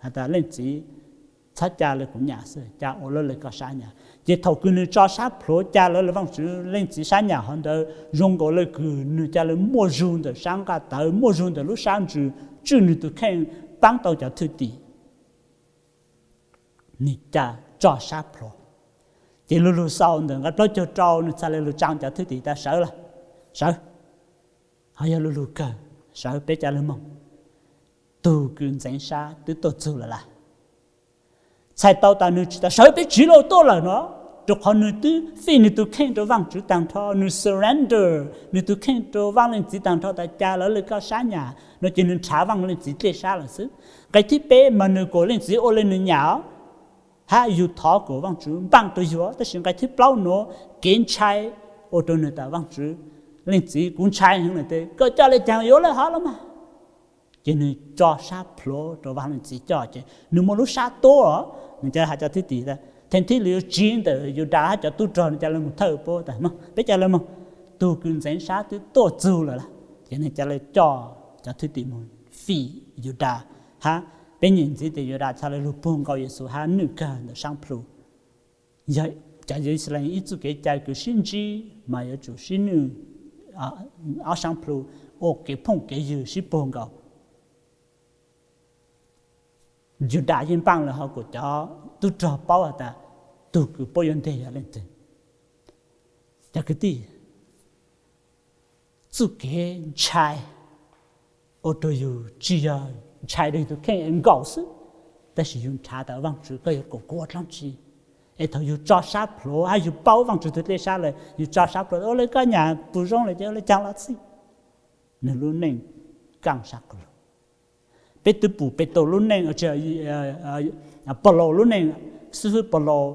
has tas, Leej Txiv, txhob ca le kuv nyam xwb, ca ua lawv le koj sab nyam. Ces thaum kws nws tso sab plhuav ca lawv le Vaajtswv Leej Txiv sab nyam hov ntawd zoo nkaus le kws nws ca le muaj zug ntawm sab nqaj tawv, muaj zug ntawm lub sab ntsws, tswj nws tus kheej paab tau cov thwj tim. Nws ca tso sab plhuav. Ces lug lug xaus ntawm nqai plaub caug rau nws txhad le lug tsaa cov thwj tim tas, Sawv, sawv. Ho yog lug lug kawg, Sawv, peb ca le moog. Tug kws ntxeev sab twb tuaj txug lawm lawm. Txhais tau tas nws tsi tas, Sawv, peb tsiv lug tuaj lawm no, rua qhov nws twb fij nws tus kheej rua Vaajtswv taag nrho, nws surrender nws tus kheej rua Vaaj Leej Txiv taag nrho tas ca lawv le koj sab nyam no, ces nws nrhav Vaaj Leej Txiv dlej sab lawm xwb. Nqai thib peb mas nws kuas Leej Txiv ua le nws nyam hab yug thov kuas Vaajtswv npaaj rua yug, tab sis nqai thib plaub nuav kev ntshai ua rua nws tas, Vaajtswv, Leej Txiv, kuv ntshai heev lawm tes koj coj le caag yuav le hov los mas. Ces nws tso sab plhuav rua Vaaj Leej Txiv coj ces nws muaj lub sab tuab. Nws ca has cov thwj tim tas, Theej Thib Liu tsiv ntawm Yudas hab cov tub rog, nws ca le moog thawj puab tas, Peb ca le moog, tug kws ntxeev sab twb tuaj txug lawm lawm. Ces nws ca le coj cov thwj tim moog fij Yudas, hab peb nyeem ntxiv tes Yudas txhad le lug puag nkaus Yexus hab nwj kawg ntawm saab plhu. Yog cov Yixalayees ib txuj kev cai kws sib ntsib mas yuav tsum sib nwj ob saab plhu ua kev phooj kev ywg sib puag nkaus. Yudas yeej npaaj lawm, ho kuas cov tub rog paub has tas tug kws puab yuav nteg yog leej twg. Cov kwv tij, txuj kev ntshai ua rua yug tsi yog ntshai rua yug tus kheej nkaus xwb, tab sis yug nrhav tas Vaajtswv koj yuav koom kuv ua dlaab tsi. Es thaum yug tso sab plhuav hab yug paub Vaajtswv tug dlej sab lawm, yug tso sab plhuav ua le koj nyam pum zoo lawm ces ua le caag los xij, nwg lub neej kaaj sab qub lug. Peb twb pum Petus lub neej, Paulus lub neej, xib fwb Paulus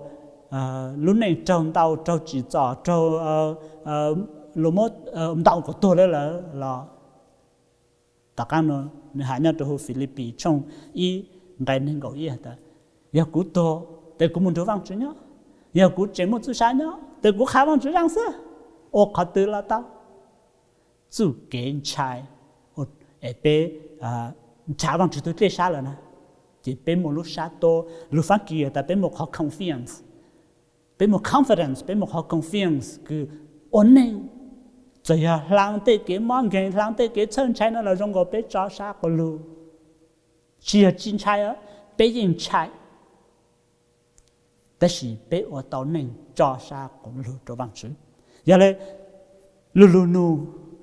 lub neej raug ntaus, raug tsim txom, raug luag muab ntaus kom tuag le lawm los tom qaab no nws has nyob rua huv Filipis tshooj ib nqai neeg nkaum ib has tas, yog kuv tuag tes kuv moog nrug Vaajtswv nyob, yog kuv tseem muaj txuj sa nyob tes kuv qha Vaajtswv zaaj xwb, ua qhov twg los tau. Txuj kev ntshai es peb nrhav Vaajtswv tug dlej sab lawm na, ces peb muaj lub sab tuab. Lug Faab Kis has tas peb muaj qhov confidence, peb muaj confidence, peb muaj qhov confidence kws ua neej, txawm yog hlaa tej kev mob nkeeg, hlaa tej kev txhawj ntshai no los zoo nkaus peb tso sab qub lug. Tsi yog tsi ntshai, peb yeej ntshai, tab sis peb ua tau neej tso sab qub lug rua Vaajtswv. Yog le, lug lug nug,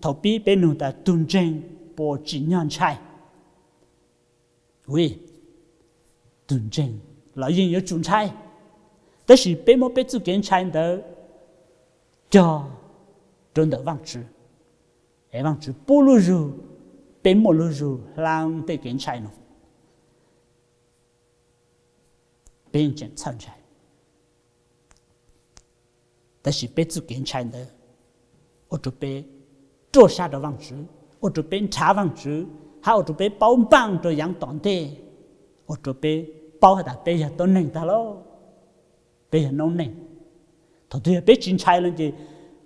thaum pib peb nug tas tug ntseeg puas tsim nyog ntshai? Tug ntseeg los yeej yuav tsum ntshai, tab sis peb muab peb txuj kev ntshai ntawd cog rua ntawm Vaajtswv, es Vaajtswv pub lub zug peb muaj lub zug hlaa tej kev ntshai no. Peb yeej tseem txhawj ntshai, tab sis peb txuj kev ntshai ntawd ua rua peb ruaj sab rua Vaajtswv, ua rua peb nrhav Vaajtswv, hab ua rua peb paub npaaj rua yaav tom ntej, ua rua peb paub has tas peb yog tuab neeg taag lauj. Peb yog noob neej. Thaum twg yog peb tsis ntshai no ces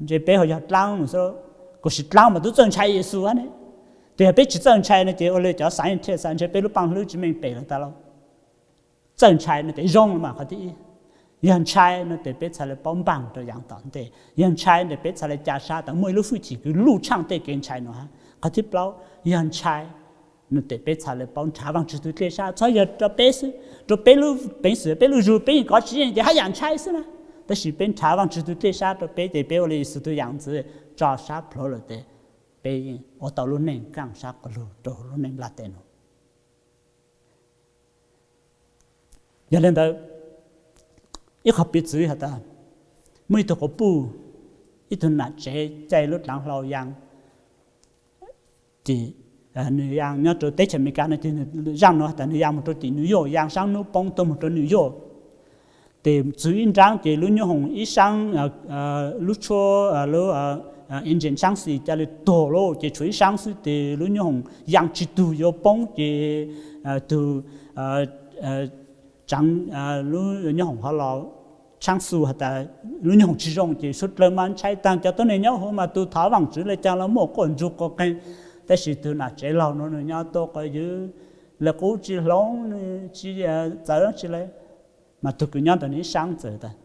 ntshe peb ho yog dlaab no xwb. Kuv sis dlaab mas twb txawj ntshai Yexus ne. Tes yog peb tsis txawj ntshai no ces ua li cov xaiv thiaj xav ntshe peb lub paaj hlwb tsis meej pem lawm tas lauj. Txawj ntshai no tes zoo mas qhov thib ib. Yog ntshai no tes peb txhaj le paub npaaj rau yaav tom ntej. Yog ntshai no tes peb txhaj le ca sab tas muaj ib lub hwj chim kws luj tshaaj tej kev ntshai no hab. Qhov thib plaub, yog ntshai no tes peb txhaj le paub nrhav Vaajtswv tug dlej sab, txhob yog rau peb xwb, rau peb lub peev xwm, peb lub zug, peb yeej kov tsis yeej ces haj yam ntshai xwb na. Tab sis peb nrhav Vaajtswv tug dlej sab rau peb ces peb ua li Yexus tug yaam ntxwv tso sab plhuav lawm tes peb yeej ua tau lub neej kaaj sab quas lug rau lub neej nplaj teb no. Yog le ntawd, ib qhov piv txwv has tas, muaj ib tug quas puj, ib tug nam tsev caij lub dlaav hlau yaa, ces nws yaa nyob rau teb chaws Amelikas no ces nws zaaj no tas nws yaa moog rau tim New York, yaa saab nub poob tuaj moog rau New York. Tes txwv ib nraab ces lub nyoob hoom ib saab, lub tshuab, lub engine saab xis ca le tuag lawm ces tshuav ib saab xwb tes lub nyoob hoom yaa tsis tug yuav poob ces tug tsaav lub nyoob hoom ho los tshaab xu has tas lub nyoob hoom tsis zoo ces suav dlawg mas ntshai taag. Cov tuab neeg nyob huv mas tus thov Vaajtswv le caag los muaj quaj ntsug quas qeeg, tab sis tug nam tsev laug no nws nyob tuaj quas ywv le qub tsis hloov, nws tsis txawv tsi le. Mas tug kws nyob ntawm nws ib saab txawm tas,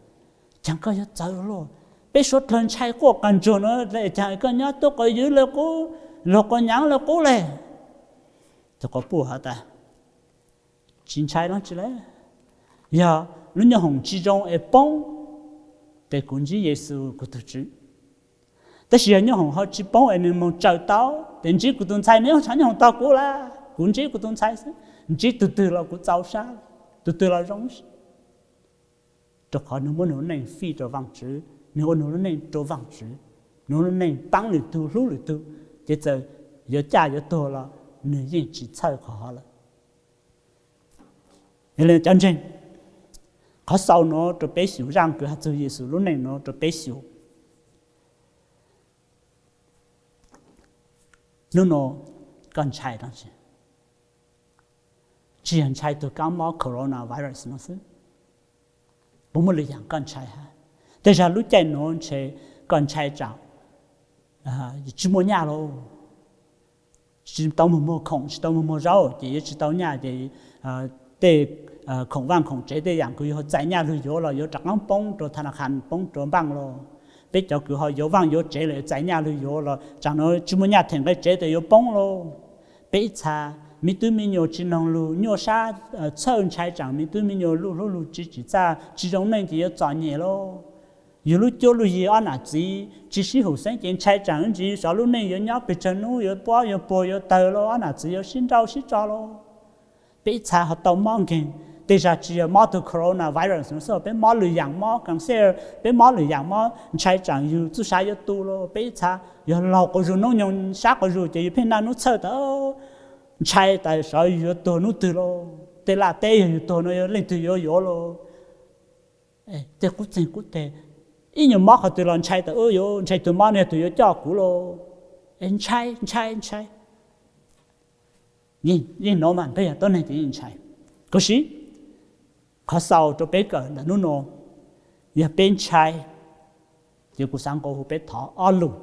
caag koj yuav txawv luaj, peb suav dlawg ntshai quaj qaag ntsuag no, caag koj nyob tuaj quas ywv le qub, luag quas nyaav le qub le. Tug quas puj has tas, tsis ntshai dlaab tsi le. Yog lub nyoob hoom tsis zoo es poob, tes kuv ntsib Yexus kuv tug Tswv. Tab sis yog nyoob hoom ho tsis poob es nws moog tsaws tau, tes ntsib kuv tug ntxhais, nws yeej tshav nyoob hoom tog kuv lawm, kuv ntsib kuv tug ntxhais xwb, ntsib tug twg los kuv txaus sab, tug twg los zoo. Rau qhov nws muab nws lub neej fij rau Vaajtswv, nws ua nws lub neej rau Vaajtswv, nws lub neej paab lwm tug hlub lwm tug, ces txawm yuav caj yuav tuag los nws yeej tsis txhawj qhov hov lawm. Cov ntseeg, qhov xaus nuav rau peb xyum, zaaj kws has txug Yexus lub neej nuav rau peb xyum. Nub nua koj ntshai dlaab tsi? Tsis yog ntshai tug kaab mob coronavirus no xwb, puas muaj lwm yaam koj ntshai hab? Tej zag lub caij nuav ntshe koj ntshai tsaam tsis muaj nyaj lauj, tsis tau muag muag khoom, tsis tau muag muag zaub ces yuav tsis tau nyaj ces tej khoom vaaj khoom tsev tej yaam kws yog txais nyaj lug yuav los yuav rov qaab poob rau tha na khas, poob rau npaaj lauj. Peb cov kws ho yuav vaaj yuav tsev lawm txais nyaj lug yuav los tsaam nuav tsis muaj nyaj them nqe tsev tes yuav poob lauj. Peb ib txha me tub me nyuam tsis noog lug, nyuaj sab txhawj ntshai tsaam me tub me nyuam luj hlub lug tsis tsim txaj, tsis zoo neej ces yuav txom nyem lauj. Yug lub cuab lub yig ob nam txiv tsis sib hum xeeb ces ntshai tsaam ntsis xyov lub neej yuav nyob pes tsawg nub, yuav puab yuav puag yuav tawg lauj, ob nam txiv yuav sib nrauj sib tso lauj. Peb ib txha ho tau mob nkeeg, tej zag tsis yog mob tug coronavirus no xwb, peb mob lwm yaam, mob cancer, peb mob lwm yaam, mob ntshai tsaam yug txuj sa yuav tu lauj. Peb ib txha yog laug quas zug, noob nyoog sab quas zug ces yug pheej naj nub txhawj tas ntshai tas xyov yug yuav tuag nub twg lauj, tej laj teb yog yug tuag no yog leej twg yuav yuav lauj. Tej qub txeeg qub teg, ib nyuag mob qhov twg los ntshai tas yuav ntshai tug mob no yog tug yuav coj kuv lauj. Ntshai ntshai ntshai. Yeej nuav mas peb yog tuab neeg ces yeej ntshai. Kuv sis qhov xaus rau peb kawm ntawm nub nua, yog peb ntshai ces kuv xaav nqua hu peb thov ob lug.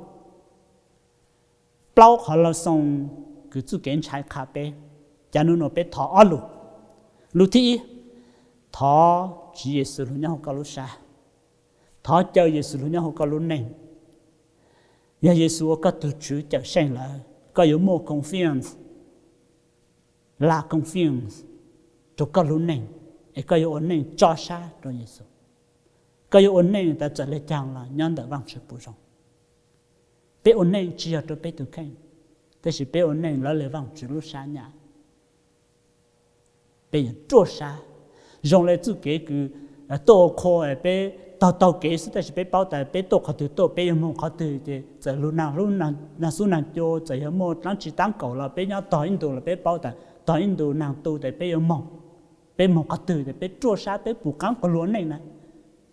Plaub qhov lug xoo kws txuj kev ntshai qha peb, cas nub nua peb thov ob lug. Lug thib ib, thov Tswv Yexus lug nyob huv koj lub sab, thov caw Yexus lug nyob huv koj lub neej. Yog Yexus ua koj tug Tswv Cawmseej lawm, koj yuav muaj confidence, la confidence rau koj lub neej, es koj yuav ua neej tso sab rau Yexus. Koj yuav ua neej tas txawm le caag los nyob ntawm Vaajtswv puj zoo. Peb ua neej tsis yog rau peb tug kheej, tab sis peb ua neej lawv le Vaajtswv lub sab nyam. Peb yuav ruaj sab, zoo le txuj kev kws tuaj ua qhua, peb taug taug kev xwb tab sis peb paub tas peb tuaj qhov twg tuaj, peb yuav moog qhov twg, ces txawm lug naag xub naag cua, txawm yog muaj dlaab tsi taab kaum los peb nyob tog ib ntus los peb paub tas tog ib ntus naag tu tas peb yuav moog, peb moog qhov twg tas peb ruaj sab, peb pum qaab quas lug ua neej na.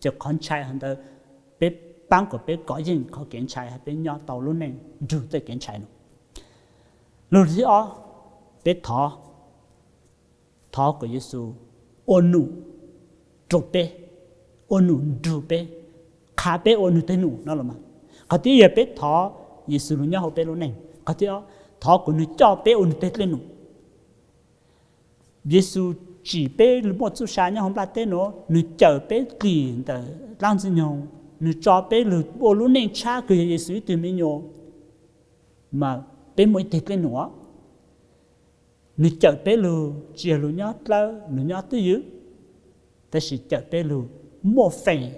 Ces qhov ntshai hov ntawd peb paab kom peb kov yeej qhov kev ntshai hab peb nyob tau lub neej nrug tej kev ntshai no. Lug thib ob, peb thov, thov kom Yexus ua num rau peb, ua num nrug peb, qha peb ua nwg tej num no los mas. Qhov thib ib yog peb thov Yexus lug nyob hauv peb lub neej. Qhov thib ob, thov kuas nwg coj peb ua nwg tej dlej num. Yexus tsim peb muaj txuj sa nyob hauv nplaj teb nuav, nwg cawm peb dlim ntawm dlaab ntxwg nyoog, nwg tso peb lug ua lub neej tshab kws yog Yexus ib tug me nyuam, mas peb muaj ib teg dlej num. Nwg cawm peb lug tsi yog lug nyob dlawb lug nyob twj ywm, tab sis cawm peb lug muaj feem,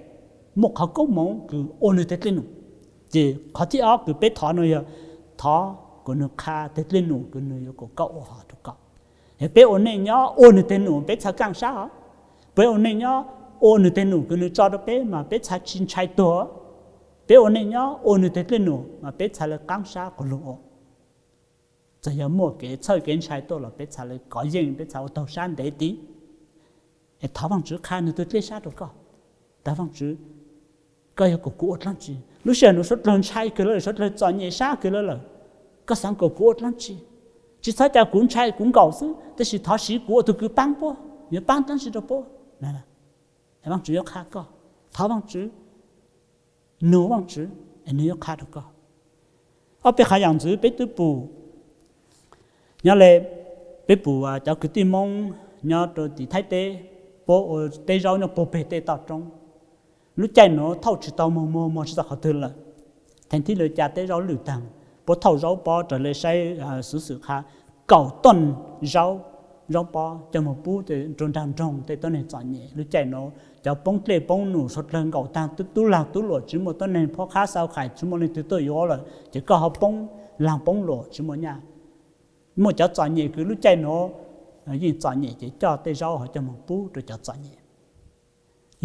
muaj qhov koob moov kws ua nwg teg dlej num. Ces qhov thib ob kws peb thov no yog thov kuas nwg qha teg dlej num kws nwg yuav kuas koj ua hov rua koj. Yog peb ua neej nyob ua nwg teg num peb txhad kaaj sab os. Peb ua neej nyob ua nwg teg num kws nwg tso rua peb mas peb txhad tsi ntshai tuag. Peb ua neej nyob ua nwg teg dlej num mas peb txhad le qaab sab quas lug ua. Txawm yog muaj kev txhawj kev ntshai tuaj los peb txhad le kov yeej, peb txhad ua taug sab ntev tiv. Es thov Vaajtswv qha nwg tug dlej sab rua koj. Tag Vaajtswv, koj yuav kuas kuv ua dlaab tsi? Lub sij hawm nuav suav dlawg ntshai kawg lawm, suav dlawg txom nyem sab kawg lawm lawm. Koj xaav kuas kuv ua dlaab tsi? Tsi txhob ca kuv ntshai kuv nkaum xwb, tab sis thov siv kuv ua tug kws paab puab, yuav paab dlaab tsi rua puab? Vaajtswv yuav qha koj. Thov Vaajtswv, nug Vaajtswv, es nwg yuav qha rua koj. Ob peb qhov yaam ntxwv peb twb pum nyob le, peb pum cov kwv tij Moob nyob rua tim Thaib teb, puab ua teb zaub nyob puag peg tej toj roob. Lub caij nuav thauj tsi tau, moog moog moog tsi tau qhov twg lawm, theem thib lawv ca teb zaub lwj taag, puab thauj zaub pob raws le saib xuv xwm qha kaum tooj zaub, zaub pob coj moog pub rua nraag nroog tej tuab neeg txom nyem. Lub caij nuav cov poob dlej poob num suav dlawg nkaum taag, tub lag tub luam tsi muaj tuab neeg phob qhab xaus qhais, tsi muaj leej twg tuaj yuav lawm ces koj ho poob laag poob luam tsi muaj nyaj. Muaj cov txom nyem kws lub caij nuav yeej txom nyem ces coj tej zaub ho coj moog pub rua cov txom nyem.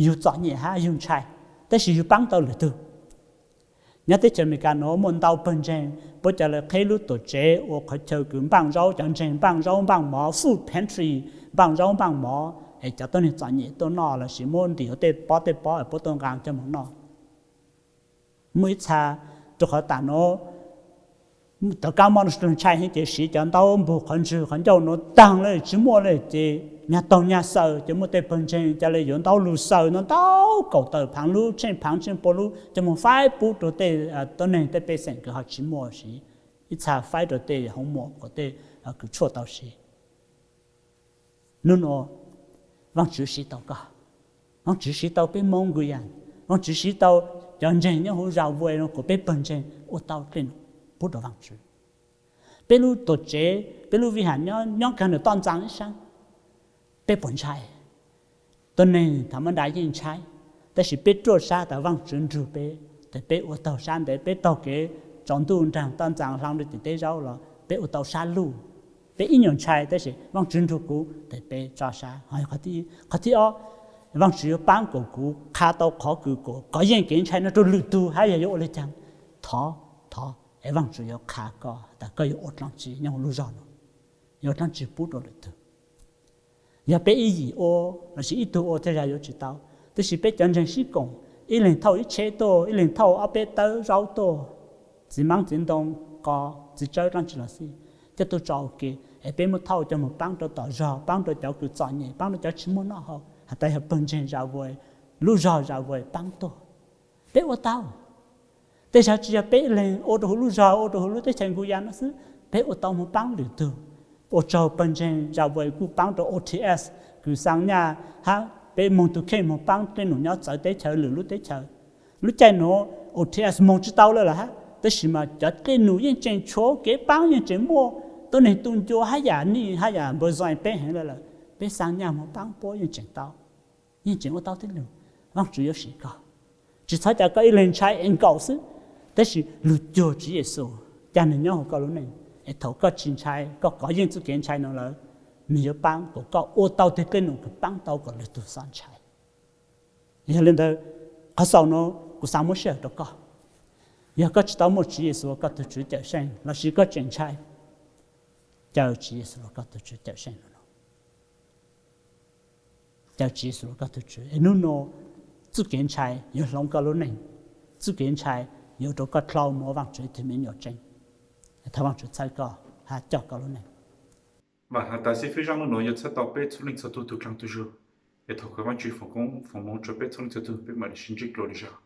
Yug txom nyem hab yug ntshai, tab sis yug paab tau lwm tug. Nyob teb chaws Amelikas nuav muaj ntau pawg ntseeg puab ca le qheb lub tuam tsev ua qhov chaw kws npaaj zaub, cov ntseeg npaaj zaub npaaj mov, food pantry, npaaj zaub npaaj mov es cov tuab neeg txom nyem tuaj noj lossis muab ntim ua tej pob tej pob es puab tuaj nqaa coj moog noj. Muaj ib txha rua qhov tam nuav cov kab mob nuav ntshai heev ces siv cov ntaub npug qhov ntswg qhov ncauj nuav taag le tsi muaj le ces nyag taug nyag xaws ces muaj tej pawg ntseeg ca le yuav ntaub lug xaws ntau ntau kaum tawm phaav lub tsheej phaav tsheej pua lub coj moog faib pub rua tej tuab neeg tej pej xeem kws ho tsi muaj siv, ib txha faib rua tej hoob mom kuas tej kws tshuaj tau siv. Nub nuav Vaajtswv siv tau koj, Vaajtswv siv tau peb Moob Nkuj Yas, Vaajtswv siv tau cov ntseeg nyob huv Zas Vuas nuav kuas peb pawg ntseeg ua tau dlej num pub rua Vaajtswv. Peb lub tuam tsev, peb lub vij has nyob nyob kag ntawm toj ntxaa ib saab, peb puas ntshai? Tuab neeg thaum mab nra yeej ntshai, tab sis peb ruaj sab tas Vaajtswv nrug peb, tas peb ua taug sab ntev, peb taug kev tsaus ntuj nraag toj ntxaa hlo rua tim teb zaub los peb ua tau sab luj. Peb ib nyuag ntshai tab sis Vaajtswv nrug kuv tas peb tso sab. Qhov thib ob, Vaajtswv yuav paab kuas kuv qha tau qhov kws kuas kov yeej kev ntshai no rua lwm tug hab yog yuav ua le caag, thov, thov es Vaajtswv yuav qha koj tas koj yuav ua dlaab tsi nyob huv lub zog nuav, yuav ua dlaab tsi pub rua lwm tug. Yog peb ib yim ua lossis ib tug ua tej zag yuav tsi tau, tab sis peb cov ntseeg sib koom, ib leeg thauj ib tsheb tuaj, ib leeg thauj ob peb tawb zaub tuaj, txiv maab txiv ntoo, qos, txiv tsawb dlaab tsi los xij, coj tuaj tso ua ke, es peb muab thauj coj moog paab rua tom zog, paab rua cov kws txom nyem, paab rua cov tsi muaj noj haus, has tas yog pawg ntseeg Zas Vuas, lub zog Zas Vuas paab tuaj. Peb ua tau. Tej zag tsi yog peb ib leeg ua rua huv lub zog, ua rua huv lub teb chaws Nkuj Yas no xwb, peb ua tau moog paab lwm tug. Ua tsaug pawg ntseeg Zas Vuas kuj paab rua O T S kws xaa nyaj hab peb moog tug kheej moog paab dlej num nyob txawv teb chaws lwm lub teb chaws. Lub caij nuav O T S moog tsi tau lawm lawm hab, tab sis mas cov dlej num yeej tseem tshuav kev paab, yeej tseem muaj tuab neeg tu ncua hab yam nij hab yam npawg zoo peb heev lawm lawm, peb xaa nyaj moog paab puab yeej tseem tau, yeej tseem ua tau tej lug. Vaajtswv yuav sim koj. Tsi txhob ca koj ib leeg ntshai es nkaum xwb, tab sis lug cuag Tswv Yexus, ca nwg nyob huv koj lub neej, es thaum koj tsi ntshai, koj kov yeej txuj kev ntshai nuav lawm, nwg yuav paab kuas koj ua tau tej dlej num kws paab tau kuas lwm tug xob ntshai. Yog le ntawd, qhov xaus nuav kuv xaav muab sij hawm rua koj. Yog koj tsi tau muaj Tswv Yexus ua koj tug Tswv Cawmseej lossis koj tseem ntshai, caw Tswv Yexus ua koj tug Tswv Cawmseej. Caw Tswv Yexus ua koj tug Tswv es nub nua txuj kev ntshai yuav hloov koj lub neej, txuj kev ntshai yuav rua koj dlhau moog ua Vaajtswv tug me nyuam tseeb. Thov Vaajtswv txhawb koj hab coj koj lub neej. Vaam has tas xib fwb Zaab nub nua yuav txhawb tau peb txhua leej txhua tug tug dlaag tug zug. Es thov kom Vajtswv foom koob foom hmoov rau peb txhua leej txhua tus, peb mam li sib ntsib dua lwm zaus.